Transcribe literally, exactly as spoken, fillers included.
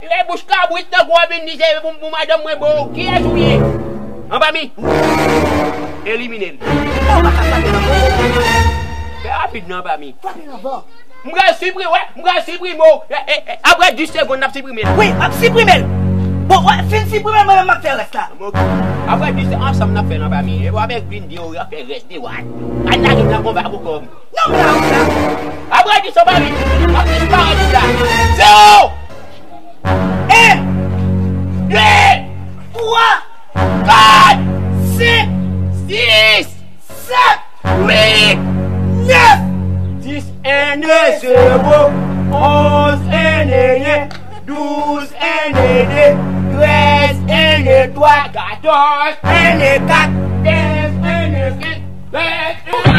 E bouch kabrit nan gwo vin di se pou, pou madanm mwen bo. Kiyès ou ye? Anba mi. Elimine l. Ou pa ka frape nan bo. Fè rapid nan anba mi. Frape nan bo. M pral siprime, wè, m pral siprime w. E, e, e, apre dis segonn, n ap siprime l. Wi, m ap siprime l. Bon, wè, fin siprime l, mwen menm m ap fè rès la. Ok. Apre dis segonn, ansanm n ap fè l anba mi. E w ap vin di w ap fè rès de wad. Al lage m nan konva pou kò m. Non, m la, m la. Apre dis anba mi. M ap disparèt ou la. Zewo! En, de, twa, kat, senk, sis, sèt, uit, nèf, dis, en, de, zewo, onz, en, de, en, douz, en, de, de, trèz, en, de, twa, katòz, en, de, kat, kenz, en, de, kenz, sèz, en, de,